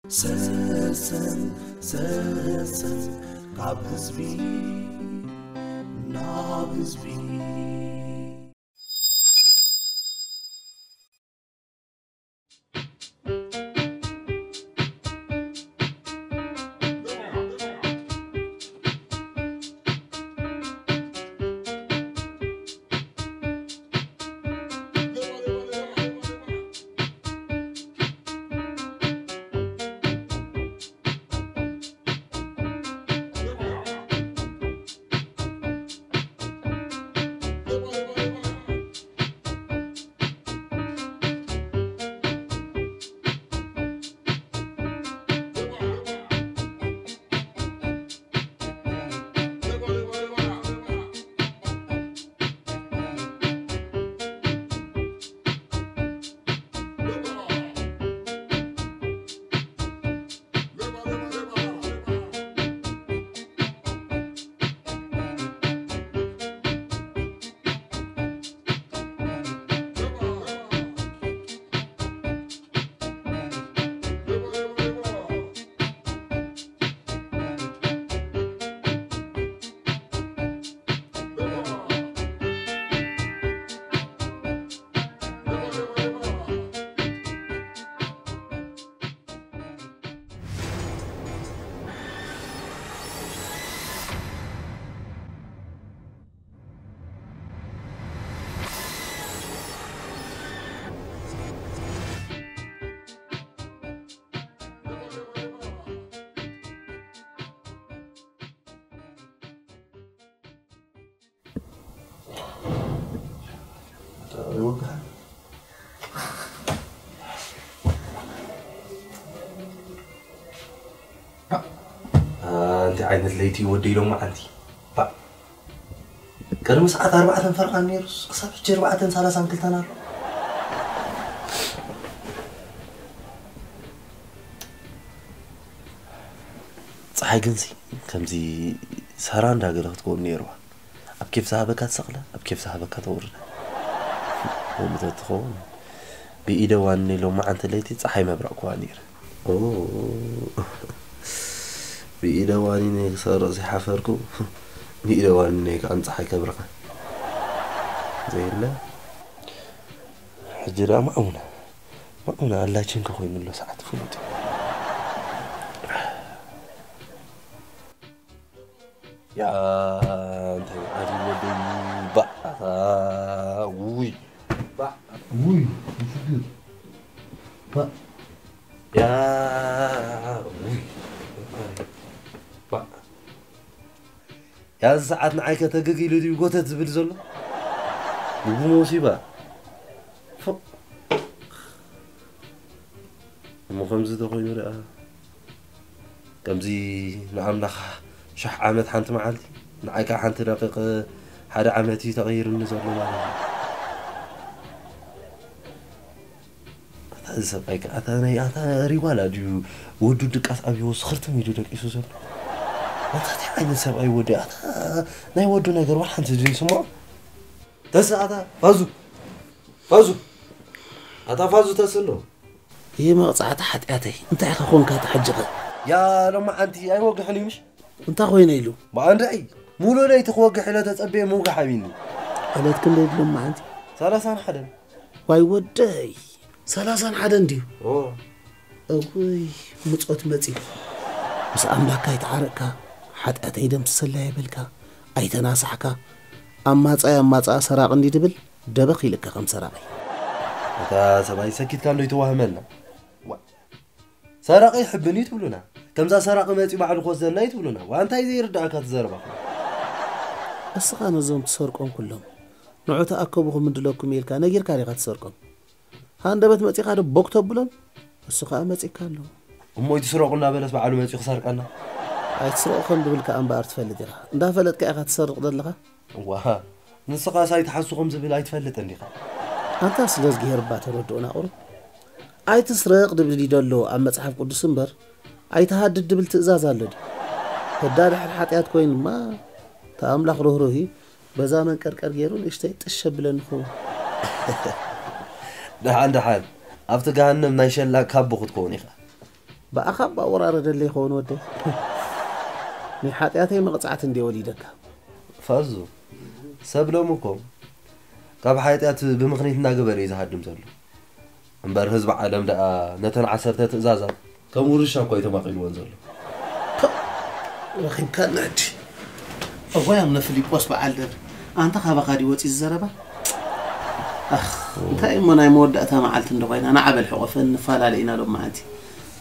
ሰሰን ሰሰን ካብ ህዝቢ ናብ ህዝቢ። ኣንቲ ዓይነት ለይቲ ወደይ ሎማዓንቲ። ባእ። ቅድሚ ሰዓት ኣርባዕተን ፈርቓን ነይሩስ፣ ክሳብ ሕጂ ኣርባዕተን ሰላሳን ክልተን ኣሎ። ጸሓይ ግንሲ ከምዚ ሰራ እንዳገለ ክትከውን ነይርዋ። ኣብ ኬፍ ዝሃበካ ትሰቕላ፣ ኣብ ኬፍ ዝሃበካ ተውርዳ። ከምኡ ተትኸውን፣ ብኢደ ዋኒ ሎማዓንቲ ለይቲ ጸሓይ መብረቕ ክዋ ነይረ። ኦ፣ ብኢደ ዋኒ ነይ ክሰርቕ ዘይሓፈርኩ፣ ብኢደ ዋኒ ነይ ከኣ ንጸሓይ ከብርቓ። ዘየለ። ሕጂ ደኣ ማዕውና፣ ማዕውና ኣላችን ከ ኮይኑ ኣሎ ሰዓት ፍሉጥ እዩ። ያ፣ እንታይ ዓዲ ወደይ፣ ባእ፣ ውይ፣ ባእ። ውይ፣ ይስግር። ባእ። ያ፣ ውይ፣ ባእ። ያዚ ሰዓት ንዓይ ከተግግ ኢሉ ድዩ ጎተት ዝብል ዘሎ? ምግቡ መውሲባ። ፎእ። እሞ ከምዚ ተኾይኑ ደኣ፣ ከምዚ ንኣምላኽ ሸሕ ዓመት ሓንቲ መዓልቲ፣ ንዓይ ከኣ ሓንቲ ደቂቕ ሓደ ዓመት እዩ ተቐይርኒ ዘሎ ማለት እዩ። ኣታ እዚ ሰብኣይ ከኣ፣ ኣታ ናይ፣ ኣታ ሪዋላ ድዩ ወዱ ድቃስ ኣብይዎ ስኽርትም ኢሉ ደቂሱ ዘሎ? ኣታ እንታይ ዓይነት ሰብኣይ ወዲ፣ ኣታ ናይ ወዱ ነገር ዋላ ሓንቲ ድዩ ይስምዖ? ተስእ ኣታ ፋዙ፣ ፋዙ፣ ኣታ ፋዙ ተስእ ኣሎ። ይህ መቕጻዕቲ ሓጢኣተይ እንታይ ኢኻ ኮንካ ተሓጅኸ? ያ ሎማዓንቲ ኣይወግሕን እዩ ምሽ? እንታይ ኮይነ ኢሉ? ብኣንዳይ ሙሉ ለይቲ ክወግሕ ኢለ ተጸብየ ምውጋሕ ኣቢኒ። ዕለት ክንደይ ድሎም መዓንቲ? ሰላሳን ሓደን። ዋይ ወደይ፣ ሰላሳን ሓደን ድዩ? ኦ። እውይ፣ ምጾት መጺኡ። ምስ ኣምላኽካ ኣይተዓረቕካ፣ ሓጢኣተይ ደምስሰለይ ኣይበልካ፣ ኣይተናሳሕካ። ኣማጻይ ኣማጻኣ ሰራቒ እንዲ ድብል ደበኽ ኢልካ ከም ሰራቒ። እታ ሰብኣይ ሰኪትካ እንዶ ይተዋህመልና። ዋ። ሰራቒ ይሕብን እዩ ትብሉና። ከምዛ ሰራቒ መጺኡ ባዕሉ ክወስደልና እዩ ትብሉና። ዋ፣ እንታይ ዘይርድኣካ እቲ ዘረባኹም? እስኻ ነዞም ትሰርቆም ኩሎም ንዑ ተኣከቡ ክምድለኩም ኢልካ ነጊርካ ዲኻ ትሰርቆም? ሃንደበት መጺኻ ዶ ቦግ ተብሎም? እሱ ኸኣ መጺካ ኣሎ። እሞ ኣይትስረቑ እናበለስ ባዕሉ መጺኡ ክሰርቀና? ኣይትስረቑ ከም ድብል ከኣ እምበኣር ትፈልጥ ኢኻ። እንዳፈለጥካ ኢኻ ትሰርቕ ዘለኻ? ዋ፣ ንስኻስ ኣይትሓሱ ከም ዝብል ኣይትፈልጥን ዲኻ? ኣንታ ስለ እዝግሄር እባ ተረድኡና ቁሩብ። ኣይትስረቕ ድብል እዩ ደሎ ኣብ መጽሓፍ ቅዱስ እምበር፣ ኣይትሃድድ ድብል ትእዛዝ ኣሎ ድዩ? ህዳ ድሕር ሓጢኣት ኮይኑማ፣ እታ ኣምላኽ ርህሩህ እዩ፣ በዛ መንቀርቀር ገይሩ ንእሽተይ ጥሽ ኣብለኒ ኸውን። ደሓን ደሓን፣ ኣብቲ ገሃነም ናይ ሸላ ካቦ ክትከውን ኢኻ። ብኣኻ ባወራረደለይ ይኸውን ወደይ። ናይ ሓጢኣተይ መቕጻዕቲ እንዴ ወሊደካ። ፋዙ፣ ሰብ ሎሚ እኮ ካብ ሓጢኣት ብምኽኒት እናገበረ እዩ ዝሃድም ዘሎ። እምበር ህዝቢ ዓለም ደኣ ነተን ዓሰርተ ትእዛዛት ከም ውርሻ እኮ እዩ ተማቒልወን ዘሎ። ረኺብካ ንዕዲ። እዋይ ኣምነ ፊሊጶስ በዓል ደር። ኣንታ ካባኻ ድዩ ወፂ ዝዘረባ? ኣኽ፣ እንታይ እሞ ናይ መወዳእታ መዓልቲ እንዶ ኮይና፣ ንዓ በል ሕቆፈን ንፈላለ ኢና ሎም መዓልቲ።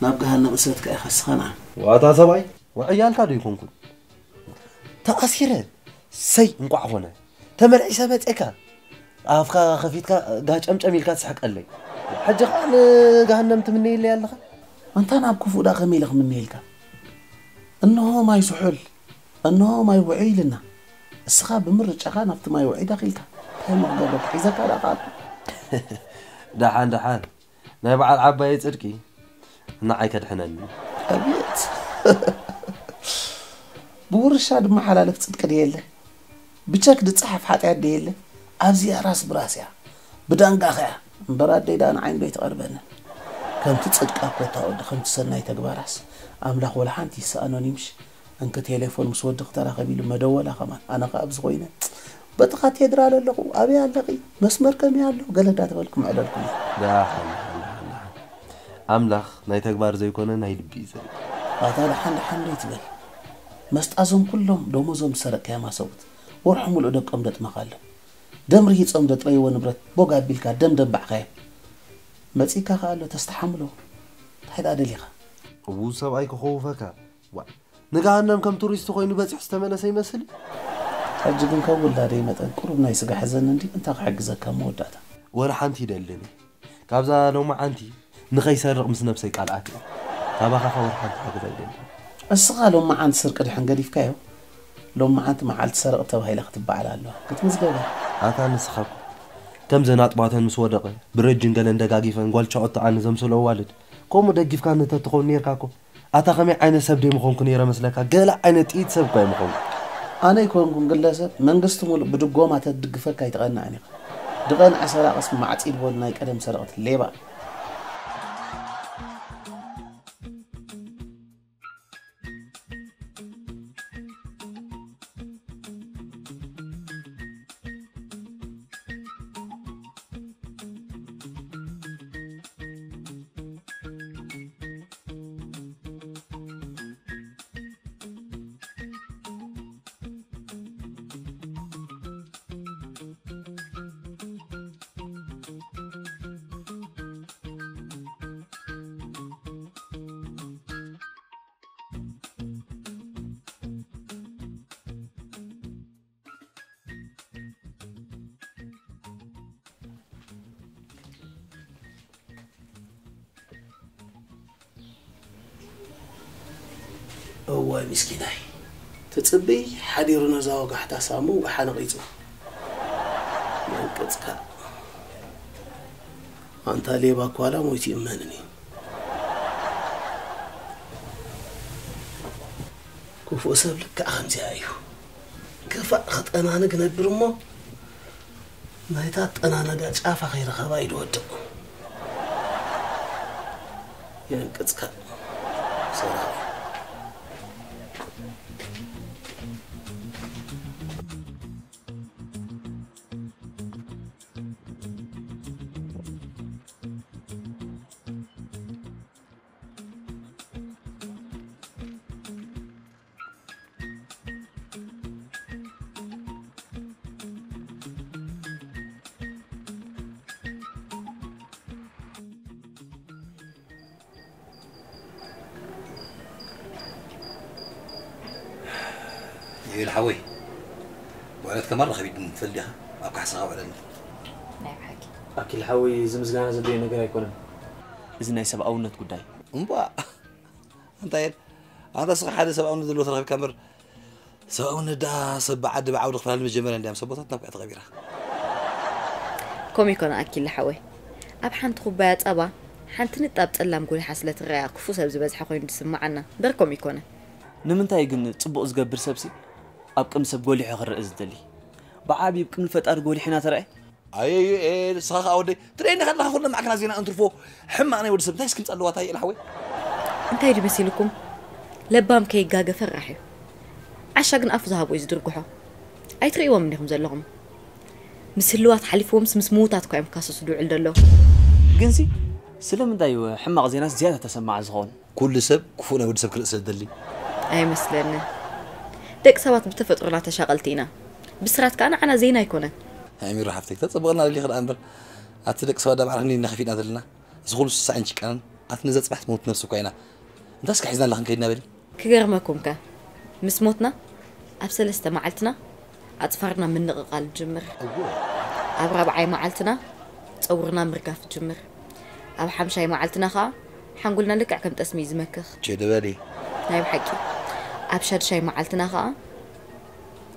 ናብ ገሃነም እሰትካ ኢኻ ስኻ ንዓ። ዋታ ሰብኣይ፣ ወዕያልካ ዶ ይኮንኩን? ተኣሲረ፣ ሰይ እንቋዕ ኾነ። ተመልዒሰ መጼካ። ኣፍካ ከፊትካ ጋጨምጨም ኢልካ ትስሕቀለይ። ሕጂ ኸኣ ንገሃነም ትምነየለይ ኣለኻ? ኣንታ ናብ ክፉእ ደኣ ከመይ ኢለ ክምነየልካ? እንሆ ማይ ስሑል፣ እንሆ ማይ ውዑይ ኢልና። እስኻ ብምርጫኻ ናብቲ ማይ ውዑይ ዳኺልካ። እንታይ እሞ ክገብረካ? ሒዘካ ደኣ ከኣልኩ። ደሓን፣ ደሓን። ናይ በዓል ዓባየይ ጽድቂ ንዓይ ከድሕነኒ። ኣቤት። ብውርሻ ድመሓላለፍ ጽድቂ ድየለ? ብቸክ ድጸሓፍ ሓጢኣት ድየለ? ኣብዚኣ ራስ ብራስ እያ። ብዳንጋኻ እያ። እምበር ኣደይ ደኣ ንዓይ እንዶ ኣይትቐርበንን። ከምቲ ጽድቃ እኮ እታ ወዲ ከምቲ ሰናይ ተግባራስ ኣምላኽ ወላ ሓንቲ ይሰኣኖን ይምሽ። እንኪ ቴሌፎን ምስ ወዲ ክተራኸብ ኢሉ መደወላ ከማን። ኣነ ኸኣ ኣብዚ ኮይነ፣ በጥኻ ቴድራል ኣለኹ፣ ኣበይ ኣለኺ? መስመር ከመይ ኣሎ? ገለ እንዳተበልኩ ምዕለልኩም እየ። ደሓን፣ ደሓን፣ ደሓን፣ ደሓን። ኣምላኽ ናይ ተግባር ዘይኮነ ናይ ልቢ እዩ ዘርኢ። ኣታ ደሓን፣ ደሓን ዶ ይትበል? መስጣዞም ኩሎም ደሞዞም ዝሰረቅካዮም ኣሰብኡት፣ ወርሒ ሙሉእ ደቆም ደጥመኻ ኣሎ። ደም ርሂጾም ደጥረይዎ ንብረት ቦግ ኣቢልካ ደም ደንባዕካዮም። መጺእካ ከኣ ኣሎ ተስተሓምሎ። እንታይ ደኣ ደሊኻ? እዉ ሰብኣይ ክኸውፈካ። ዋ፣ ንገሃነም ከም ቱሪስት ኮይኑ በጺሑ ዝተመለሰ ይመስል። ሕጂ ግን ከም ውላደይ መጠን ቁሩብ ናይ ስጋ ሕዘኒ እንዲ እንታይ ክሕግዘካ መወዳእታ? ወላ ሓንቲ ይደልን። ካብዛ ሎማዓንቲ ንኸይሰርቕ ምስ ነብሰይ ቃል ኣትየ። ካባኻ ኸ ወላ ሓንቲ ሓገዝ ኣይደልን። እስኻ ሎማዓንቲ ስርቂ ድሕን ገዲፍካዮ፣ ሎማዓንቲ መዓልቲ ሰረቕ ተባሂላ ክትበዓል ኣለዋ። ክትምዝገብ እያ። ኣታ ንስኻ እኮ ከም ዘናጥባተን ምስ ወደቐ ብረጅን ገለን ደጋጊፈን ጓል ቻኦት ተኣኒ ዘምሰሎ ኣዋልድ ከምኡ ደጊፍካኒ ተትኸውን ኔርካ እኮ። ኣታ ከመይ ዓይነት ሰብ ደይ ምኾንኩ ነይረ መስለካ? ገለ ዓይነት ጥይት ሰብ እኳ ኣይምኾንኩ። ኣነ ኣይኮንኩን ግለሰብ፣ መንግስቲ ሙሉእ ብድጎማ ተትድግፈካ ኣይትቐንዕን ኢኻ። ድቐንዐ ሰራቕስ ማዕጺድ በሉ ናይ ቀደም ሰረቕቲ ሌባ። እዋይ ምስኪናይ፣ ትጽብይ ሓዲሩ ነዛ ወጋሕታ ሳሙ ወሓ ነቒጹ። መንቅጽካ። ኣንታ ሌባ እኳ ዋላ ሞይቱ ይእመንን እዩ። ክፉእ ሰብ ልክዕ ከምዚኣ እዩ። ክፋእ ክጠናኒ ክነብር እሞ ናይታ ጠናነጋ ጫፋ ከይረኸባ እዩ ዝወድቕ። የንቅጽካ ሰራዊ። ዮኤል ሓወይ፣ ውዕለት ከማን ረኸቢት ትፈልጥ ዲኻ? ኣብ ካሕሳኻ ውዕለኒ። ናይ ብሓቂ። ኣኪል ሓወይ፣ እዚ ምስጋና ዘድልዮ ነገር ኣይኮነን። እዚ ናይ ሰብኣውነት ጉዳይ። እምቧ፣ እንታይ ኢል? ኣንታ እስኻ ሓደ ሰብኣውነት ዘለዎ ተረኺብካ እምበር፣ ሰብኣውነት ደኣ ሰብ ብዓዲ ብዓውዲ ክፈላለ መጀመርያ እንድያም ሰቦታት ናብ ክዕቲ ቀቢራ። ከምኡ ይኮነ ኣኪል ሓወይ። ኣብ ሓንቲ ኩባያ ጸባ፣ ሓንቲ ንጣብ ጸላም ጎሊሓ ስለ ትረኣ ክፉእ ሰብ ዝበዝሐ ኮይኑ ዝስምዓና። እምበር ከምኡ ይኮነ። ንምንታይ ግን ጽቡቕ ዝገብር ሰብሲ ኣብ ቅድሚ ሰብ ጎሊሑ ክረአ ዝደሊ? ብዓብዩ ኣብ ቅድሚ ፈጣሪ ጎሊሑ ኢና ተራእየ። ኣየ ዩኤል፣ ንስኻ ኸኣ ወደይ፣ ትርእየኒ ከለኻ ኩሉ ማዕከናት ዜና እንትርፎ ሕማቕ ናይ ወዲ ሰብ እንታይ እስኪ ምጻ ኣለዋ፣ እንታይ ዩኤል ሓወይ? እንታይ ድመሲልኩም? ለባም ከይጋገ ፈራሕ እዩ። ዓሻ ግን ኣፉ ዝሃቦ እዩ ዝድርግሖ። ኣይትርእይዎም እንዲኹም ዘለኹም። ምስ ህልዋት ሓሊፍዎምስ ምስ ምዉታት እኳ እዮም ክካሰሱ ድውዕል ዘለዉ። ግንሲ ስለምንታይ እዩ ሕማቕ ዜናስ ዝያዳ ተሰማዒ ዝኸውን? ኩሉ ሰብ ክፉእ ናይ ወዲ ሰብ ክርኢ ስለ ዝደሊ። ኣይመስለንን። ደቂ ሰባት ብተፈጥሮና ተሻቐልቲ ኢና። ብስራት ከኣ ንዓና ዜና ኣይኮነን። ኣእሚሮ ሓፍተይ ክተጸብቐልና ደሊኺ ደኣ እምበር ኣብቲ ደቂ ሰባት ዳኣ ባዕልኽኒ ዲና ከፊእና ዘለና። እዚ ኩሉ ስሳዕን ጭቃንን ኣብቲ ነዛ ጽባሕ ትመውት ነብሲ እኳ ኢና። እንታስከ ሒዝና ኣላ ክንከይድና በሊ። ክገርመኩምከ ምስ ሞትና ኣብ ሰለስተ መዓልትና ኣጽፋርና ምንቕቓል ይጅምር። ኣብ ራብዓይ መዓልትና ጸጉርና ምርጋፍ ይጅምር። ኣብ ሓምሻይ መዓልትና ኸኣ ሓንጎልና ልክዕ ከም ጠስሚ እዩ ዝመክኽ። ችድ በሊ። ናይ ብሓቂ። ኣብ ሻድሻይ መዓልትና ኸኣ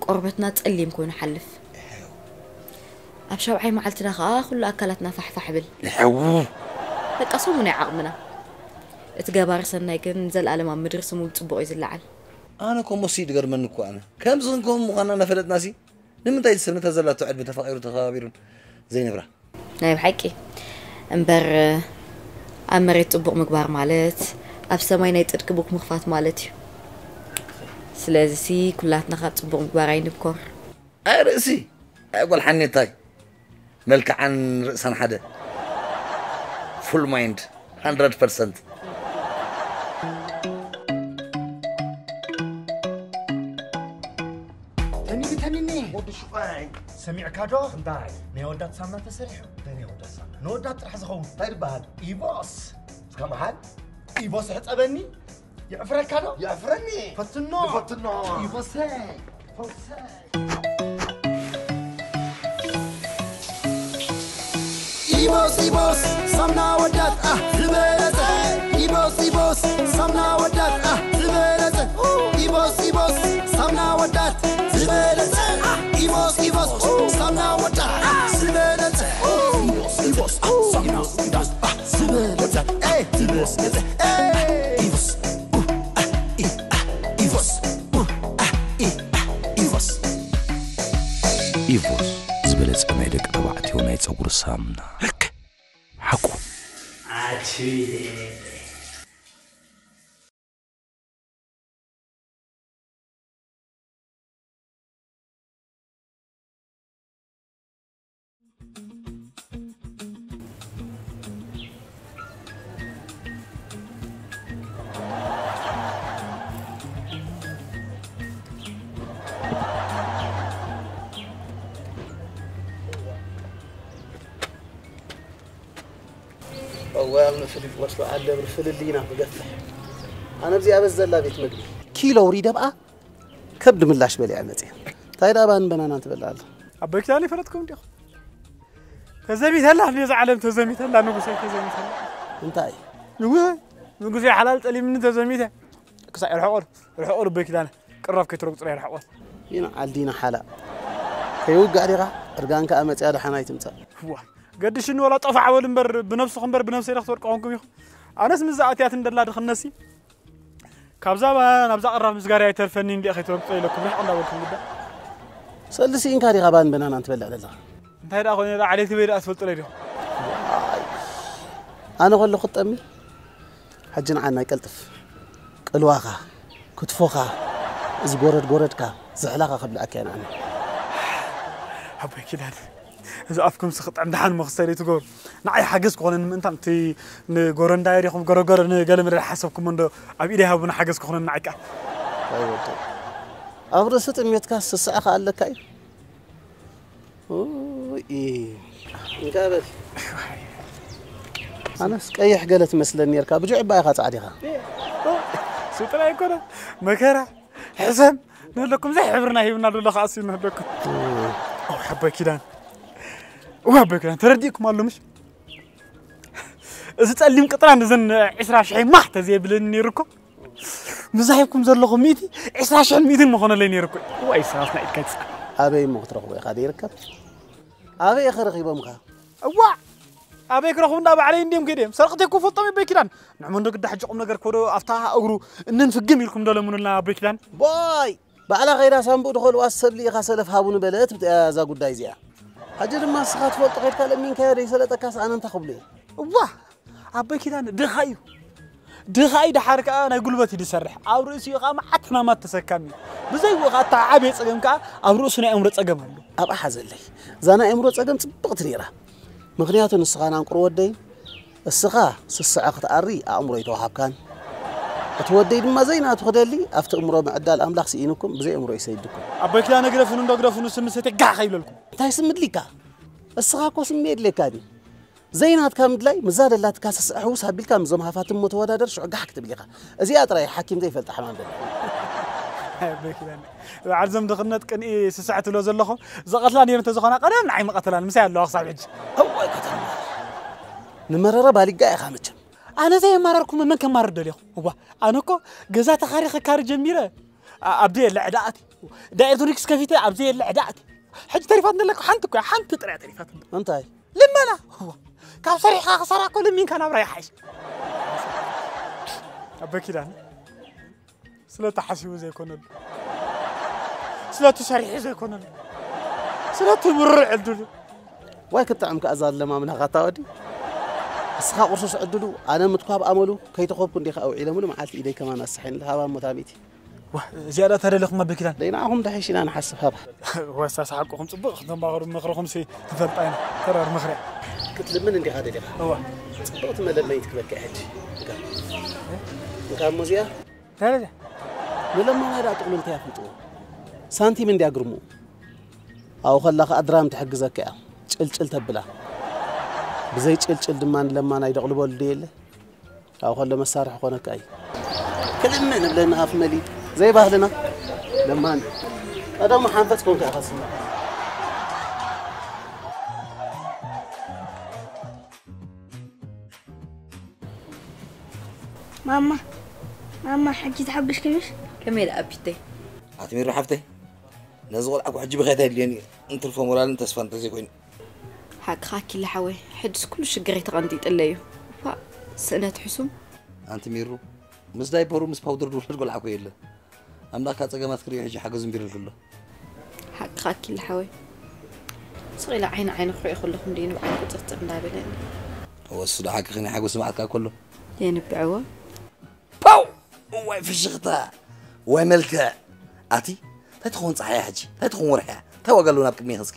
ቆርበትና ጸሊም ኮይኑ ሓልፍ። ኣብ ሻብዓይ መዓልትና ኸኣ ኩሉ ኣካላትና ፋሕፋሕ ብል። ንሕው። በቃ ሰሙን እዩ ዓቕምና። እቲ ገባሪ ሰናይ ግን ንዘለኣለም ኣብ ምድሪ ስሙ ብጽቡቕ እዩ ዝለዓል። ኣነ ኮሞሲ ድገርመኒ እኮ ኣነ ከምዚ ክንከውን ምዃንና እናፈለጥናሲ ንምንታይ እቲ ሰብ ነታ ዘላቶ ዕድመ ተፋቒሩ ተኸባቢሩን ዘይነብራ? ናይ ብሓቂ እምበር ኣብ መሬት ጽቡቕ ምግባር ማለት ኣብ ሰማይ ናይ ጽድቂ ቡክ ምኽፋት ማለት እዩ። ስለዚሲ ኩላትና ካብ ጽቡቕ ምግባር ኣይንብኮር። ኣይ ርእሲ ኣይ ጓል ሓኔታይ መልክዓን ርእሳን ሓደ full mind hundred percent ተኒኒ ተኒኒ ወዲ ሹቓይ ሰሚዕካ ዶ እንታይ ናይ ወዳት ሳምና ተሰሪሑ ናይ ወዳት ሳምና ንወዳት ጥራሕ ዝኸውን እንታይ ዝበሃል ኢቦስ እስካ መሃል ኢቦስ ሕፀበኒ ይዕፍረካ ዶ ይዕፍረኒ ፈትኖ ፈትኖ ኢቦሰይ ፈውሰይ ኢቦስ ኢቦስ ሳምና ወዳት ኣህ ዝበለጸ ኢቦስ ኢቦስ ሳምና ወዳት ኣህ ዝበለጸ ኢቦስ ኢቦስ ሳምና ወዳት ዝበለጸ ኢቦስ ኢቦስ ሳምና ወዳት ኣህ ዝበለጸ ኢቦስ ኢቦስ ሳምና ወዳት ኣህ ዝበለጸ ኢቦስ ኢቦስ ኢቦስ ኢቦስ ኢቮስ ዝበለጸ ናይ ደቂ ተባዕትዮ ናይ ጸጉሪ ሳምና። ልክ ሓቁ። እዋይ ኣብ ንፍሊጥ ወስሎ ዓደብር ፍልልይና ክገፍሕ ኣነ ኣብዚኣ በስ ዘላ ቤት መግቢ ኪሎ ውሪደ ብኣ ከብዲ ምላሽ በሊዐ መፅየ እንታይ ደኣ ባን በናናን ትበልዕ ኣላ ኣቦይ ኪዳነ ይፈለጥኩም እንዲኹም ተዘሚተላ ነዛ ዓለም ተዘሚተላ ንጉሰይ ተዘሚተላ እንታይ ንጉሰይ ንጉሰይ ሓላል ጠሊምኒ ተዘሚተ ክሳዕ ርሕቆል ርሕቆል ኣቦይ ኪዳነ ቅራብ ከይትረግፁ ናይ ርሕቆል ይንዓል ዲና ሓላ ከይውጋእ ዲኻ እርጋን ከኣ መፅያ ደሓና ኣይትምፃእ ዋ ገድሽኒ ወላ ጠፋዕ በሉ እምበር ብነብስኹም እምበር ብነብሰይ ዶ ክትወድቁ ኮንኩም ኢኹም ኣነስ ምዛ ኣትያት እንደላ ድኽነሲ ካብዛ ናብዛ ቀራብ ምስጋር ኣይተርፈኒ እንዲኣ ከይትረግጾ ኢለኩም ርሕቕ እንዳበልኩም ግዳ ሰልዲ ስኢንካ ዲኻ ባን በናናን ትበልዕ ዘለኻ እንታይ ደኣ ኮይነ ደኣ ዓሌት በይ ደኣ ትፈልጡለይ ዲኹም ኣነ ከለኹ ትጠሚ ሕጂ ንዓና ይቀልጥፍ ቅልዋኻ ክትፎኻ እዚ ጎረድ ጎረድካ ዝሕላኻ ከብልዓካ ኢና ኣነ ኣቦይ ኪዳን እዚ ኣፍኩም ስኽጥዕም ደሓን መኽሰል ይትገብሩ ንዓይ ሓገዝ ክኾነኒ ምእንታን እቲ ንጎረንዳዮ ዲኹም ገረገረ ንገለ መለ ሓሰብኩም እንዶ ኣብ ኢደይ ሃቡና ሓገዝ ክኾነኒ ንዓይ ከኣ ኣብ ርእሲ ጥሜትካ ስስዕኻ ኣለካ እዩ እንጋበል ኣነስ ቀይሕ ገለ ትመስለኒ ነርካ ብጁዕ እባ ኢኻ ጻዕዲኻ ስጥራ ይኮነ መከራ ሕሰም ንህለኩም ዘይ ሕብርና ሂብና ሉለ ከኣሲ ንህለኩም ሓባይ ኪዳን ሓባይ ኪዳን ተረዲእኩም ኣሎ ምሽ እዚ ጸሊም ቅጥራ ንዘን ዕስራ ሽሕ ማህ ተዘየብለኒ ነይሩ እኮ ምዛሂብኩም ዘለኹም ሚእቲ ዕስራ ሽሕን ሚእትን ምኾነለይ ነይሩ እኮ ዋይ ሰባትና ኢድካ ይፅኣ ኣበይ እሞ ክትረኽቦ ኢኻ ዘይርከብ ኣበይ ኢኸ ረኺቦምካ እዋ ኣበይ ክረኽቡ እንዳ ባዕለይ እንዲዮም ከይደዮም ሰርቕቲ ኩፍልጦም ይበይ ኪዳን ንዕሞ እንዶ ግዳ ሕጂ ቁም ነገር ኮዶ ኣብታ እግሩ እንን ፍግም ኢልኩም ዶ ለምኑልና ኣበይ ኪዳን ቦይ ባዕላ ከይዳ ሳንቡእ ድኸልዋ ሰብ ልኢኻ ሰለፍ ሃቡኒ በለት ብትያ እዛ ጉዳይ እዚኣ ሕጂ ድማ ንስኻ ትፈልጦ ከይድካ ለሚንካዮ ደይሰለጠካስ ኣነ እንታይ ክብሎ እየ እዋ ኣቦይ ኪዳነ ድኻ እዩ ድኻ እዩ፣ ደሓር ከኣ ናይ ጉልበት እዩ ዝሰርሕ። ኣብ ርእሲኡ ከኣ መዓት ሕማማት ተሰካሚ እዩ። ብዘይ ብኡ ከኣ እታ ዓብየ ጸገም ከኣ ኣብ ርእሱ ናይ ኣእምሮ ጸገም ኣሎ። ኣብኣ ሓዘለይ። እዛ ናይ ኣእምሮ ጸገም ጽብቕቲ ነይራ። ምኽንያቱ ንስኻ ናንቁር ወደይ፣ እስኻ ስስዐ ክትኣሪ ኣእምሮ ኣይተዋሃብካን። እቲ ወደይ ድማ ዘይናቱ ክደሊ ኣብቲ እምሮ ምዕዳል ኣምላኽ ስኢኑኩም ብዘይ እምሮ ይሰይድኩም። ኣቦይ ኪዳነ ግደፍኑ እንዶ ግደፍኑ ስሚ ሰትየ ጋሕ ከይብለልኩም። እንታይ ስሚ ድሊካ? እስኻ እኮ ስሚ የድልየካን እዩ። ዘይናትካ ምድላይ ምዛ ደላትካ ስስዐ ሕውስ ኣቢልካ ምዞም ሃፋትም እሞ ተወዳደር ሽዑ ጋሕ ክትብል ኢኻ። እዚኣ ጥራይ ሓኪም ዘይፈልጣ ሕማም ደላ። ኣቦይ ኪዳነ፣ በዓል ዘም ድኽነት ቅንኢ ስስዐ ትብሎ ዘለኹ፣ ዝቐትላ ነይሩ እንተዝኾና ቀደም ንዓይ ምቐተላን ምሳይ ኣለዋ ክሳብ ሕጂ። እዋይ ከተማ። ንመረረ ባሊጋ ኢኻ መቸም። ኣነ ዘየማረርኩም መን ከማርር ደሊኹ? እዋ፣ ኣነ እኮ ገዛ ተኻሪ ከካሪ ጀሚረ። ኣ-፣ ኣብዲ የለ ዕዳ ኣትዩ። ዳ ኤሌክትሮኒክስ ከፊተ ኣብዚ የለ ዕዳ ኣትዩ። ሕጂ ተሪፋት ዘለካ ሓንቲ እኮ እያ፣ ሓንቲ ጥራይ ተሪፋት። እንታይ? ልመና። እዋ፣ ካብ ሰሪሕካ ክሰራ እኮ ልሚንካ ናብራ ይሓይሽ። ኣቦ ኪዳን፣ ስለቲ ሓሲቡ ዘይኮነሉ፣ ስለቲ ሰሪሑ ዘይኮነሉ፣ ስለቲ ምሩር ዕድሉ። ዋይ ክትጥዕም ከኣ እዛ ለማምናኻ እታ ወዲ። እስኻ ቁርሱስ ዕድሉ፣ ኣነ ምትኳብ ኣመሉ፣ ከይተኾብኩ እንዲኻ ኣውዒለምሉ መዓልቲ ኢደይ ከማን ኣሳሒን ሃባ እሞ ታሚቲ። ዋ፣ እዚኣ ዳ ተደለኹም ኣቦ ኪዳን? ደይ ንዓኹም ተሓይሽ ኢና ንሓስብ ሃባ። ወሳ ሰሓቅኹም ጽቡቕ ክትመኻኸሩ ምኽርኹም ሲ ትፈልጣ ኢና። ተራር ምኽሪ። ክትልምን እንዲኻ ደሊኻ? እዋ። ጽቡቕቲ መለመይት ክበካ ሕጂ። እንካ። እንካ እሞ እዚኣ? እንታይ ደኣ? ንለማናይ ደኣ ጥቕልል እንታይ ኣፍልጥዎ? ሳንቲም እንድያ ግርሙ። ኣብኡ ከላ ኸኣ ድራም ትሕግዘካ እያ። ጭልጭል ተብላ። ብዘይ ጭልጭል ድማ ንለማናይ ደቕልበሉ ድየለ? ኣብኡ ከሎ መሳርሒ ኮነካ እዩ። ክልምን እብለና ኣፍ መሊእ። ዘይባህልና። ለማን። ቀደሙ ሓንፈጽ ኮንካ ኢኻ ስማ። ማማ፣ ማማ፣ ሕጂ ተሓጒስኪ ምሽ? ከመይ ደኣ ቢተይ? ኣትሚሩ ሓፍተይ፣ ነዚ ቆልዓ እኮ ሕጂ ብኸየት ኣየድልዮን እዩ። እንትርፎ ሞራልን ተስፋን እንተዘይኮይኑ። ሓቅኻ ኪላ ሓወይ፣ ሕጅስ ኩሉ ሽግረይ ተቐንጢጥለይ እዩ። እኳ ስእነት ሕሱም። ኣንቲ ሚሩ፣ ምስ ዳይፐሩ ምስ ፓውደር ዝውለድ ቆልዓ እኮ የለን። ኣምላኽ ካብ ጸገማት ክርእዮ ሕጂ ሓገዙ እምቢሩሉ ኣሎ። ሓቅኻ ኪላ ሓወይ። ስቕ ኢለ ዓይኒ ዓይኒ ክርእዮ ከለኹ እንድዩ ንብዓት ቁጽርጽር እንዳበለኒ። እወ፣ እሱ ዶ ሓቅኺ፣ ናይ ሓጎስ ንብዓት ከኣ ከሎ። የንብዕዎ። ፓው! እዋይ ፍሽኽታ! እዋይ መልክዕ! ኣቲ፣ እንታይ ትኸውን ጸሓያ ሕጂ? እንታይ ትኸውን ወርሒ እያ? እንታይ ዋጋ ኣለዎ ናብ ቅድሚ እስኪ?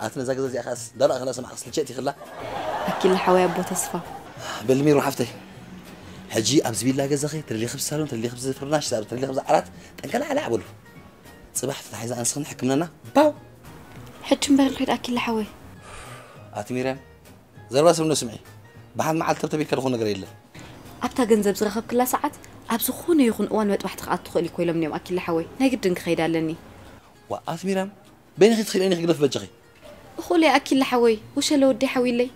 ኣቲ ነዛ ገዛ እዚኣ ኸኣስ፣ ዳላእ ኸላ ሰማዕ ክስልቸት ይኽላ። ኣኪለ ሓወይ ኣቦ ተስፋ። በሊ ሚሩ ሓፍተይ። ሕጂ ኣብዚ ቢላ ገዛኺ፣ ተደሊኺ ኣብዚ ሳሎን፣ ተደሊኺ ኣብዚ ፍርናሽ፣ ተደሊኺ ኣብዚ ዓራት፣ ጠንቀላዕላዕ በሉ። ጽባሕ ተታሒዛ ኣንስኽን ሕክምናና፣ ባው! ሕጂ እምበር ንኺድ ኣኪለ ሓወይ። ኣቲ ሚርያም፣ ዘረባ ሰብ እንዶ ስምዒ። ብሓንቲ መዓልቲ ተብተቢልካ ዝኾነ ነገር የለን። ኣብታ ገንዘብ ዝረኸብክላ ሰዓት፣ ኣብ ዝኾነ ይኹን እዋን መጥባሕቲ ክኣቱ ትኽእል እኮ ኢሎምኒ እዮም ኣኪለ ሓወይ። ናይ ግድን ክኸይድ ኣለኒ። ዋ፣ ኣቲ ሚርያም፣ በይንኺ ትኽእሊ ኢኺ ክግደፍ በጃኺ። እኹል እየ ኣኪለ ሓወይ፣ ወሸለ ወዲ ሓዊለይ።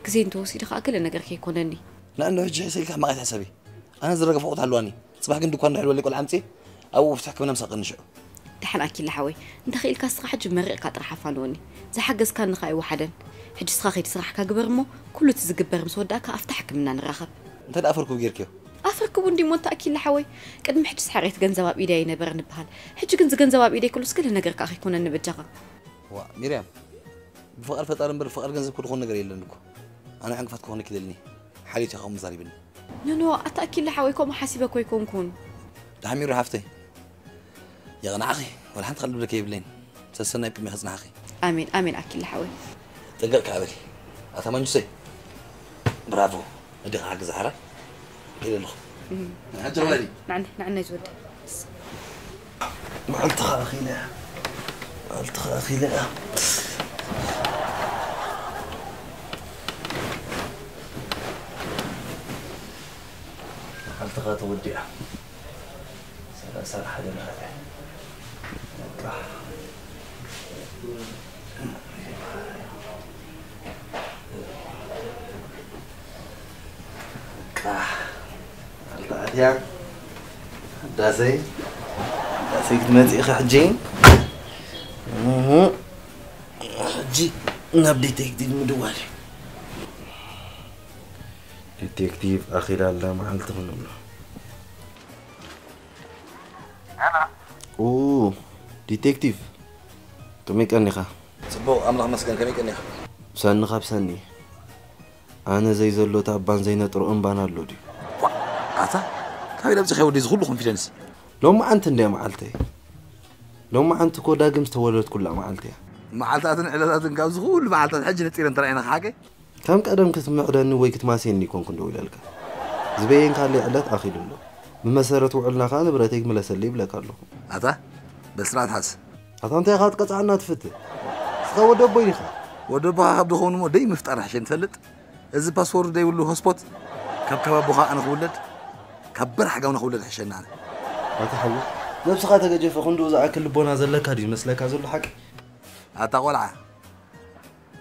ግዜ እንተወሲዱ ኸኣ ገለ ነገር ከይኮነኒ። ንኣንዶ ሕጂ ሕሰ ኢልካ ሕማቕ ኣይትሕሰቢ። ኣነ ዝረገፈ ኣቑሑት ኣለዋኒ። ጽባሕ ግን ድኳን ድሕልወለይ ቆልዓ ኣምጽእ፣ ኣብኡ ፍትሕ ክምና ምሳቕ እንሽዑ። ደሓን ኣኪለ ሓወይ፣ እንተ ኽኢልካ እስኻ ሕጂ መሪቕካ ጥራሕ ኣፋንወኒ። ዝሓገዝካኒ ኸኣ ኣይወሓደን። ሕጂ እስኻ ኸይድ ስራሕካ ግበር እሞ፣ ኩሉ እቲ ዝግበር ምስ ወዳእካ ኣብታ ሕክምና ንራኸብ። እንታይ ደኣ ኣፈርክቡ ጌርክዮ? ኣፈርክቡ እንዲ እሞ እንተ ኣኪለ ሓወይ፣ ቅድሚ ሕጂስ ሕሬት ገንዘብ ኣብ ኢደይ ኣይነበረን ይበሃል። ሕጂ ግን እዚ ገንዘብ ኣብ ኢደይ ክህሉስ ገለ ነገር ከኣ ከይኮነኒ በጃኻ። ዋ፣ ሚርያም፣ ብፍቓድ ፈጣሪ እምበር ብፍቓድ ገንዘብ ክድኾን ነገር የለን እኮ። ኣነ ዕንቅፋት ክኾነኪ ደልኒ። ሓልዮት እያ ከምኡ ዛሪብኒ። ኖኖ፣ ኣታ ኣኪለ ሓወይ ከምኡ ሓሲበ እኮ ኣይኮንኩን። ደሓን ሚሩ ሓፍተይ። የቕንዓኺ፣ ወላ ሓንቲ ካልእ ዝብለኪ የብለይን። ሰሰናይ ቅድሚ ከጽንሓኺ። ኣሜን፣ ኣሜን ኣኪለ ሓወይ። ጥንቅቕ ከኣ በሊ። ኣታ መንጁሰይ፣ ብራቮ። እዲኻ ሓግዛ ሓራ። ኢለ ኣለኹ። እም። ንዓጀር ወለዲ። ንዓኒ፣ ንዓኒ ዝወደ። መዓልትኻ ኣኺለ። መዓልትኻ ኣኺለ። መዓልትኻ ተወዲኣ። ሰላሳ ሓደ መዓልቲ። በቃ። በቃ። ኣልታ ኣድያ። ዳሰይ። ዳሰይ ክትመጽእ ኢኻ ሕጂ። እህ። ሕጂ ናብ ዲቴክቲቭ ምድዋል እዩ። ዲቴክቲቭ ኣኺላ ኣላ መዓልቲ ክንብሎ። ሄሎ። ኡ፣ ዲቴክቲቭ፣ ከመይ ቀኒኻ? ጽቡቕ፣ ኣምላኽ መስገን፣ ከመይ ቀኒኻ? ብሰኒ ካብ ሰኒ። ኣነ ዘይዘሎ ታባን ዘይነጥሮ እምባን ኣሎ ድዩ? ዋ፣ ካበይ ዳምፂ ከይወዲ እዚ ኩሉ ኮንፊደንስ? ሎማዓንቲ እንድያ መዓልተይ። ሎማዓንቲ እኮ ዳግም ዝተወለድኩላ መዓልቲ እያ። መዓልታትን ዕለታትን ካብዚ ኩሉ መዓልታት ሕጂ ነፂረን ተራእየና ሓቀይ? ከም ቀደም ክትምዕደኒ ወይ ክትማስየኒ ይኮንኩ እንደው ኢለልካ። ዝበየንካለይ ዕለት ኣኺሉ ኣሎ። ብመሰረት ውዕልና ከኣ ንብረተይ ግመለሰለይ ይብለካ ኣለኹ። ኣታ በስርዓት ሓዝ። ኣታ እንታይ ኢኻ ክትቀጽዓና ትፍትህ? እስኻ ወዲ ኣቦይ ዲኻ? ወዲ ኣቦኻ ካብ ድኸውን እሞ ደይ ምፍጣር ሕሸን ትፈልጥ? እዚ ፓስወርድ ደይብሉ ሆስፖት ካብ ከባቦኻ ኣነ ክውለድ ካብ በራሕ ጋውና ክውለድ ሕሸና ኣነ። ኣታ ሓዊ ነብስኻ ተገጀፈ ክንድኡ ዝኣክል ልቦና ዘለካ ድዩ መስለካ ዘሎ ሓቂ? ኣታ ቆልዓ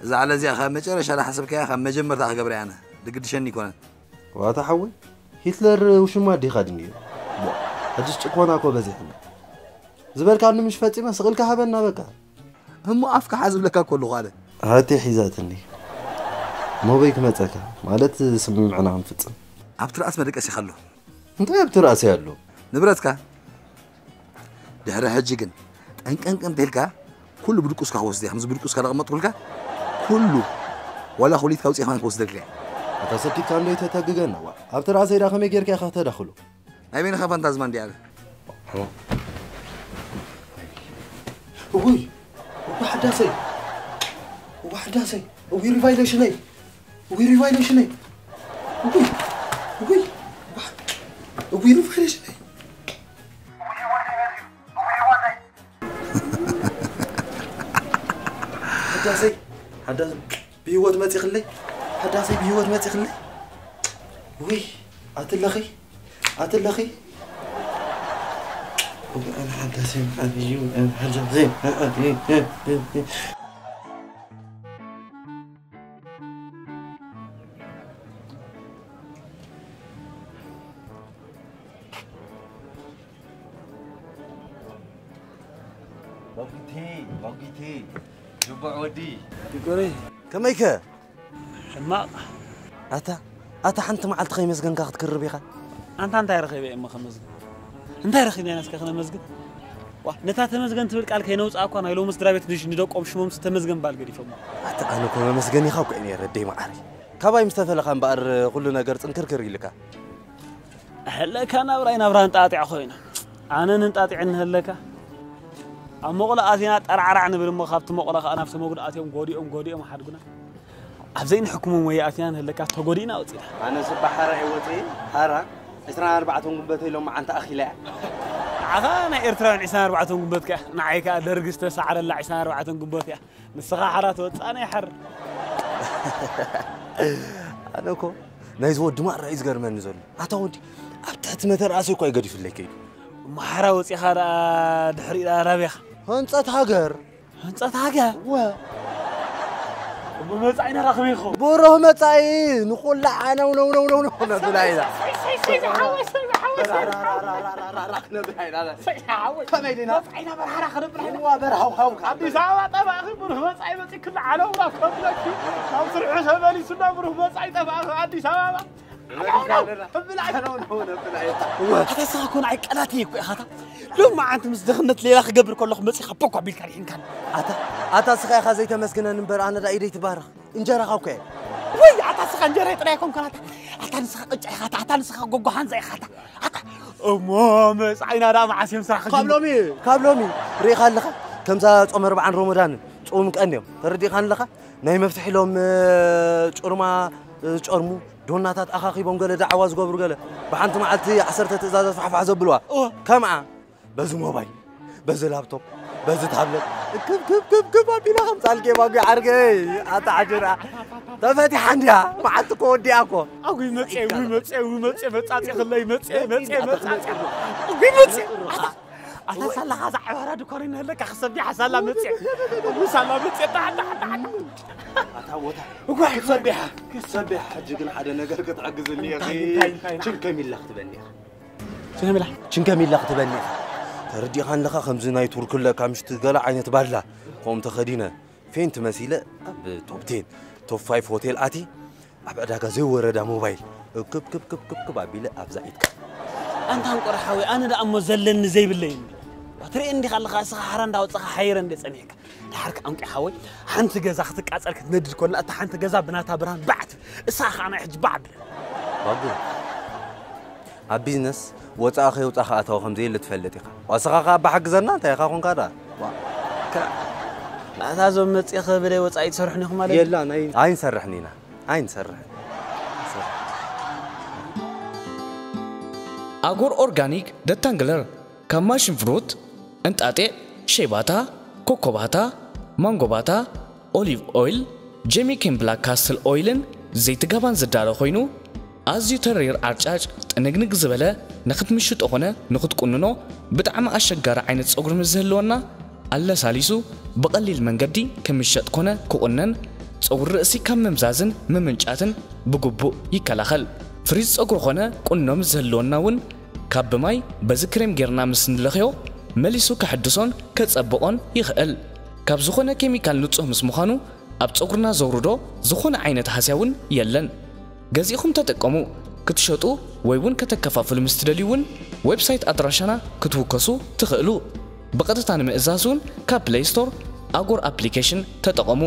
እዛ ዓለ እዚኣ ካብ መጨረሻ ዳሓሰብካያ ካብ መጀመርታ ክገብረ ኣነ ድግድሸኒ ይኮነን። ዋታ ሓወይ ሂትለር ውሽማ ዲኻ ድንዮ? ሕጅስ ጭኮና እኮ በዚሕና ዝበልካኒ ምሽ ፈጺመ ስቕልካ ሃበና በቃ። እሞ ኣፍካ ሓዝ ብለካ እኮ ኣለኹ ኣነ። ሃቴ ሒዛትኒ ሞበይ ክመጸካ ማለት ስምምዕና ክንፍጽም። ኣብቲ ርኣስ መደቀስ ኢኻ ኣሎ። እንታይ ኣብቲ ርኣሰይ ኣሎ? ንብረትካ ድሕሪ ሕጂ ግን ጠንቀንቀን ተልካ ኩሉ ብድቁስካ ክወስድ እየ። ከምዚ ብድቁስካ ዘቐመጥኩልካ ኩሉ ዋላ ኩሊትካ ውፅኢኻ ክወስደልካ እየ። እታ ሰኪትካ እንዶ ይተተግገና ዋ ኣብቲ ርኣሰይ ዳ ከመይ ጌርካ ኢኻ ክተዳኽሎ? ናይ በይንኻ ፋንታዝማ እንዲያ። እውይ እዋ ሓዳሰይ እዋ ሓዳሰይ እዊ ሪቫይሌሽነይ እዊ ሪቫይሌሽነይ እዊ እዊ እዊ ሪቫይሌሽነይ ሓዳሰይ ሓዳሰይ ብህይወት መፂኽለይ ሓዳሰይ ብህይወት መፂኽለይ ውይ ኣትለኺ ኣትለኺ ሓዳሰይ ሓዳሰይ ባጉቴ ባጉቴ ጅቡዕ ወዲ ይቆረይ ከመይከ ሕማቕ ኣታ ኣታ ሓንቲ መዓልቲ ከይመስገንካ ክትክርብ ኢኻ ኣንታ እንታይ ረኺበ እሞ ከመስግን እንታይ ረኺብና ኢና እስከ ክነመስግን ዋ ነታ ተመስገን ትብል ቃል ከይነውፅኣ እኳ ናይ ሎሚ ስድራ ቤት ንሽ ንደቆም ሽሞም ተመስገን ባል ገዲፎም ኣታ ኣነ እኮ መመስገን ኢኻ እኮ እየ ነይረ ደይ መዓረይ ካባይ ምስ ተፈለኻ እምበኣር ኩሉ ነገር ፅንክርክር ኢልካ ሕለካ ናብራይ ናብራ እንጣጢዕ ኮይኑ ኣነ ንንጣጢዕ እንህለካ ኣብ መቑሎ ኣቲና ጠራዕራዕ ንብል እሞ ካብቲ መቑሎ ከዓ ናብቲ መጉዶ ኣትዮም ጎዲኦም ጎዲኦም ሓድጉና ኣብ ዘይንሕክሞም ወይ ኣቲና ንህለካ ተጎዲእና ወፂና ኣነ ስባ ሓራ እየ ወፅየ ሓራ ዕስራን ኣርባዕተን ጉንበተይ ሎም መዓንተ ኣኺላ እያ ንዓኻ ናይ ኤርትራውያን ዕስራን ኣርባዕተን ጉንበት ከ ንዓይ ከዓ ደርጊ ዝተሳዕረላ ዕስራን ኣርባዕተን ጉንበት እያ ንስኻ ሓራ ትወፅኣ ናይ ሓር ኣነ እኮ ናይዚ ወዲ ማራ እዩ ዝገርመኒ ዘሎ ኣታ ወዲ ኣብ ትሕቲ መተርኣሰ እኳ እዩ ገዲፍለይ ከይዱ ማሓራ ወፂኻ ደኣ ድሕሪኡ ደኣ ናበኻ ህንፀት ሃገር ህንፀት ሃገር ወ ብመፃኢና ራኽበ ኢኹ ብሩህ መፃኢ ንኹላ ዓነው ነው ነው ነው ነው ነብላ ኢና ኣዲስ ኣበባ ጠፋእኺ ብሩህ መፃኢ መፂክላ ዓለውና ከብለኪ ካብ ስርሑ ተመሊሱና ብሩህ መፃኢ ጠፋእኺ ኣዲስ ኣበባ ኣታ ስኻ ኮን ኣይ ቀላት እኮ ኢኻ ሎም መዓንቲ ምስ ድኽነት ሌላ ክገብር ከለኹ መፂኻ ፖኳ ቢልካ ሪሕንካን ኣታ ኣታ ስኻ ኢኻ ዘይተመስግነን እምበር ኣነ ዳ ኢደይ ትባረኽ እንጀራኻ እኮ ወይ ኣታ ስኻ እንጀራ ጥራይ ኮንካ ኣታ ኣታ ንስኻ ቅጫ ኢኻ ኣታ ንስኻ ጎጎ ሓንዛ ኢኻ ኣታ ኣታ እሞ መፃኢና ዳ መዓስ እዮም ስራሕ ካብ ሎሚ ካብ ሎሚ ርኢኻ ኣለኻ ከምዛ ጾም ኣርባዓን ሮሞዳንን ጾም ቀን እዮም ተረዲእካ ኣለኻ ናይ መፍትሒ ሎም ጭርማ ጨርሙ ዶናታት ኣኻኺቦም ገለ ዳዕዋ ዝገብሩ ገለ ብሓንቲ መዓልቲ ዓሰርተ ትእዛዛት ፋሕፋሕ ዘብልዋ ከምዓ በዚ ሞባይል በዚ ላፕቶፕ በዚ ታብለት ክብ ክብ ክብ ክብ ኣቢላ ከምፃልኬ ባጉ ዓርገይ ኣታ ዓጀራ ተፈቲሓ እንድያ መዓልቲ እኮ ወዲኣ እኮ ኣጉይ መፅየ እጉይ መፅየ እጉይ መፅየ መፃፅየ ክለይ መፅየ መፅየ መፃፅየ እጉይ መፅየ ኣታ ሳላኻ ዛዕባራ ድኳሪ ንህለካ ክሰቢሓ ሳላ መፅየ እጉይ ሳላ መፅየ ታሕታሕታሕታ ኣታ ቦታ እኳ ክትሰቢሓ ክትሰቢሓ ሕጂ ግን ሓደ ነገር ክትዕግዝኒ ኢኺ እንታይ እንታይ እንታይ ችም ከሚላ ክትበኒ ኢኻ ትነብላ ችንከም ኢላ ክትበኒ ኢኻ ተረዲእኻ ኣለኻ ከምዚ ናይ ቱርክ ለካ ምሽቲ ገለ ዓይነት ባላ ከምኡ ተኸዲነ ፌንት መሲለ ኣብ ቶፕ ቴን ቶፕ ፋይፍ ሆቴል ኣቲ ኣብ ዕዳጋ ዘይወረዳ ሞባይል እክብ ክብ ክብ ክብ ክብ ኣቢለ ኣብዛ ኢድካ ኣንታ እንቆራ ሓወይ ኣነ ደኣ እሞ ዘለኒ ዘይብለይ እንዲ ትርኢ እንዲኻ ኣለኻ እስኻ ሓራ እንዳወፅኻ ሓይረ እንደ ፀኒሕካ ድሓር ከኣ እንቂ ሓወይ ሓንቲ ገዛ ክትቃጸል ክትነድድ ኮላ እታ ሓንቲ ገዛ ብናታ ብርሃን ባዕ ትብል እሳ ከኣ ናይ ሕጂ ባዕ ብለ ባቡ ኣብ ቢዝነስ ወፃኢ ከይውፃ ከኣተወ ከም ዘየለ ትፈልጥ ኢኻ። ዋስኻ ከኣ ኣባሓግዘና እንታይ ኢኻ ኮንካ ደኣ? ዋ፣ ከ-፣ ናታ ዞም መፂእኸ ብለይ ወፃኢ ትሰርሑን ኢኹም ማለት እዩ? የላን፣ ኣይ-፣ ኣይንሰርሕን ኢና። ኣይንሰርሕን። ኣጎር ኦርጋኒክ ደታንግለር ካብ ማሽን ፍሩት፣ እንጣጢዕ፣ ሸይባታ፣ ኮኮባታ፣ ማንጎባታ፣ ኦሊቭ ኦይል፣ ጀሚኪን ብላክ ካስትል ኦይልን ዘይቲ ጋባን ዝዳሎ ኮይኑ፣ ኣዝዩ ተሪር ዓርጫጭ ጥንግንግ ዝበለ ንኽትምሽጦ ኾነ ንኽትቁንኖ ብጣዕሚ ኣሸጋሪ ዓይነት ጸጉሪ ምስ ዝህልወና ኣለሳሊሱ ብቐሊል መንገዲ ክምሸጥ ኮነ ክቑነን ጸጉሪ ርእሲ ካብ ምምዛዝን ምምንጫትን ብግቡእ ይከላኸል። ፍሪዝ ጸጉሪ ኾነ ቁኖ ምስ ዝህልወና እውን ካብ ብማይ በዚ ክሬም ጌርና ምስ ንለኽዮ መሊሱ ከሐድሶን ከጸብቖን ይኽእል። ካብ ዝኾነ ኬሚካል ንጹህ ምስ ምዃኑ ኣብ ጸጉርና ዘውርዶ ዝኾነ ዓይነት ሃስያ እውን የለን። ገዚእኹም ተጠቀሙ። ክትሸጡ ወይ እውን ከተከፋፍሉ ምስ ትደልዩ እውን ዌብሳይት ኣድራሻና ክትውከሱ ትኽእሉ። ብቐጥታ ንምእዛዝ እውን ካብ ፕለይ ስቶር ኣጎር ኣፕሊኬሽን ተጠቐሙ።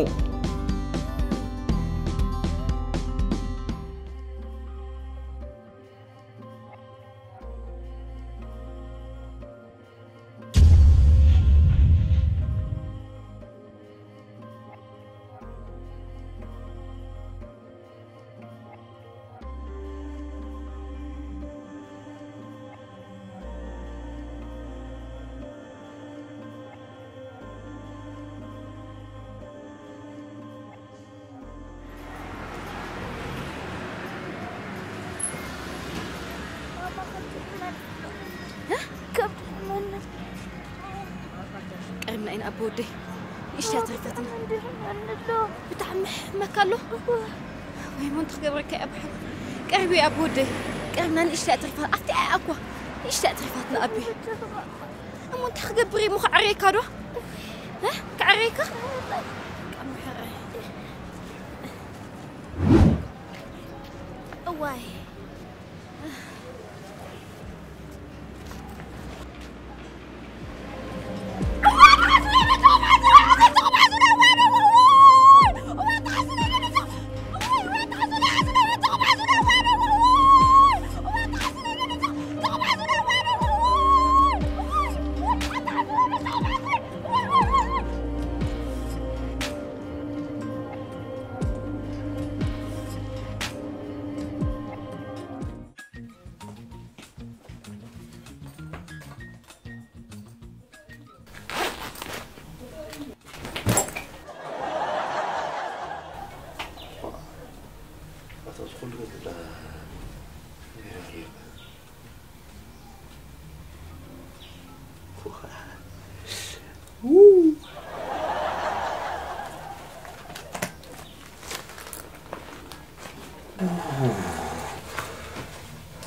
ቀሪብና ኢና ኣቦ ወደይ። ንእሽተይ ኣትሪፋትና። ብጣዕሚ ሕመካ ኣሎ። ወይ ሞንት ክገብረካ እያ ብሓቂ። ቀሪቡ እያ ኣቦ ወደይ። ቀሪብና ንእሽተይ ኣትሪፋ-፣ ኣብቲ እያ እኳ። ንእሽተይ ኣትሪፋትና ኣቢ። እሞ እንታይ ክገብር እየ እሞ ክዕረየካ ዶ? እ? ክዕረየካ? እዋይ።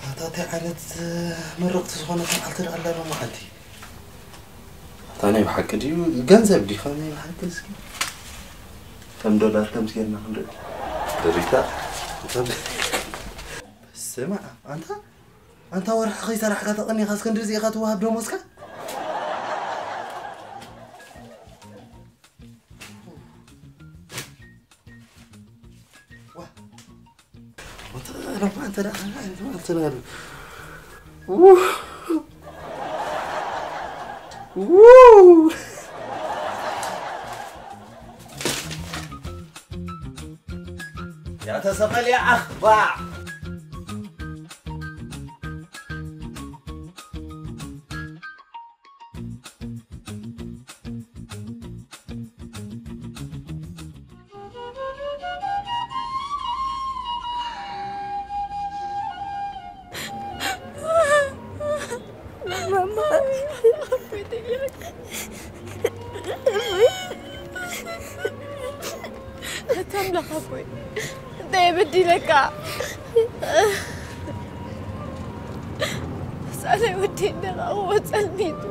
ኣታ እንታይ ዓይነት መርቕቲ ዝኾነት መዓልቲ ደኣ ኣላ ሎማዓንቲ? ኣታ ናይ ብሓቂ ድዩ? ገንዘብ ድዩ? ከም ናይ ብሓቂ እስኪ ከም ዶላር ከምዚ ጌርና ክንርኢ። ድሪታ። በስመ ኣብ። ኣንታ፣ ኣንታ ወርሒ ከይሰራሕካ ተቐኒኻስ ክንድዚ ኢኻ ትወሃብ ደሞዝካ? ዋ። ወተ-፣ ሎማዓንቲ ደኣ፣ ሎማዓንቲ ደኣ። ው-፣ ው-፣ ያተሰቐል ያ ኣኽባዕ። ማማ። ኣታ ኣምላኽ ኣቦይ፣ እንታይ በዲለካ? ሳላይ ወደይ እንዳረኣኹዎ ጸልሚቱ።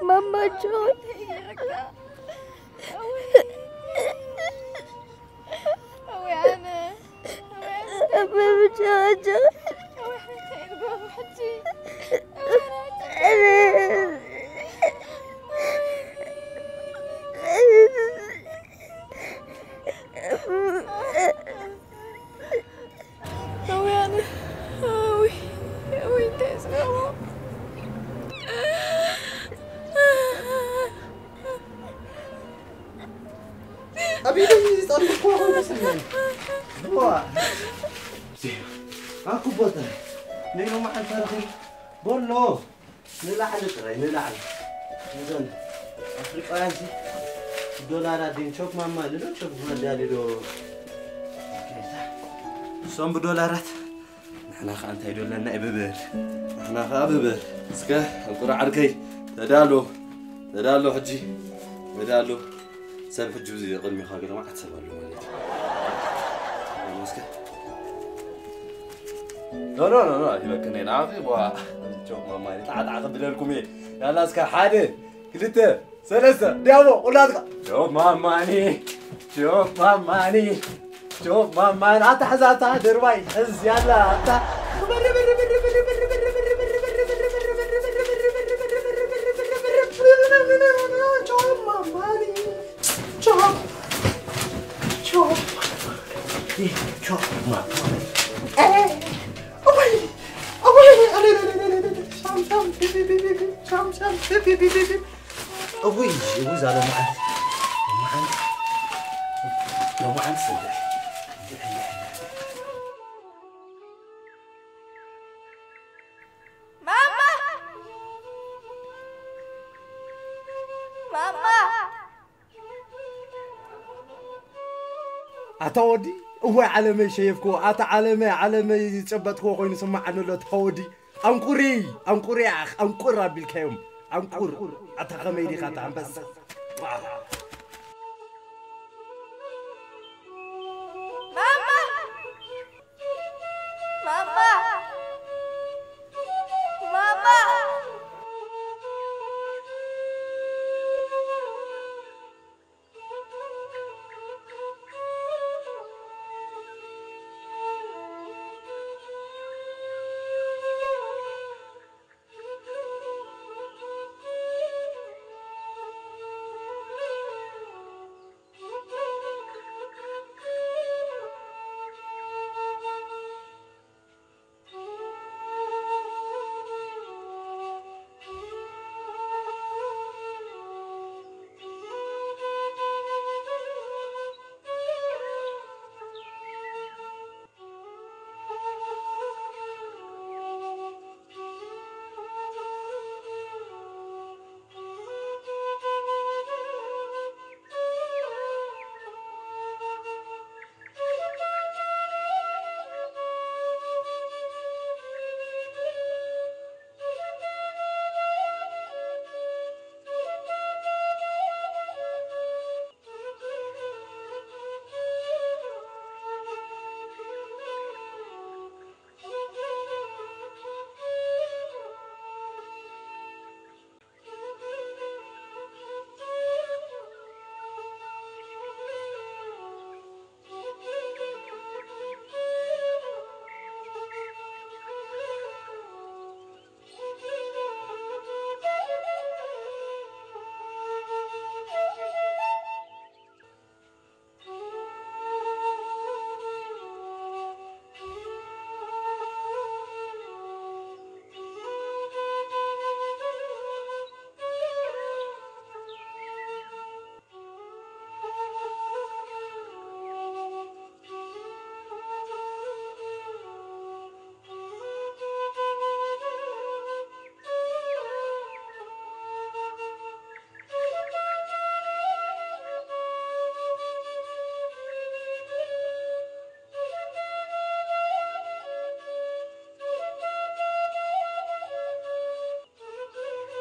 ማማ ጆይ። ኣወይ ኣነ፣ ኣወይ ኣነ፣ ኣበበ ጆርጆ። ኣወይ ኣነ፣ እንታይ ይገብሩ ሕጂ? ኣወይ ኣነ፣ ኣወይ ኣነ፣ ኣወይ። ዋ ኣኩ ቦታ ነይሮ መዓልታ ረኺቡ በሎ ንላዕሊ ጥራይ ንላዕሊ እዞን ኣፍሪቃውያን ሲ ዶላራት ድን ቾፕ ማማ ልዶ ቾፕ ማማ ዶ እሶም ብዶላራት ንሕና ከኣ እንታይ ዶ ኣለና ብብር ንሕና ከኣ ብብር እስከ እንቁራ ዓርከይ ተዳሎ ተዳሎ ሕጂ ተዳሎ ሰብ ሕጂ እዚ ቅድሚኻ ገለ መዓት ሰብ ኣሎ ማለት እዩ እስከ ኖ ኖ ኖ ኖ ይበቅነ ናፊ ዋ ጆ ማማኒ ጣጣ ክብለልኩም እየ ያላ እስከ ሓደ ክልተ ሰለስተ ዲያቦ ቁላትካ ጆ ማማኒ ጆ ማማኒ ጆ ማማን ኣታ ሕዛታ ድርባይ ሕዝ ያላ ኣታ እውይ እውይ ዛ ሎማዓንቲ ሎማዓንቲ ሎማዓንቲ ስንድሕ ማማ ማማ ኣታ ወዲ እዋይ ዓለመይ ሸየፍክዎ ኣታ ዓለመይ ዓለመይ ዝጨበጥክዎ ኮይኑ ስማዓኒ ኣሎ ኣታ ወዲ ኣንቁሪ ኣንቁሪ ኣኽ ኣንቁር ኣቢልካዮም ኣንቁር ኣታ ከመይ ዲኻ ኣታ ኣንበሳ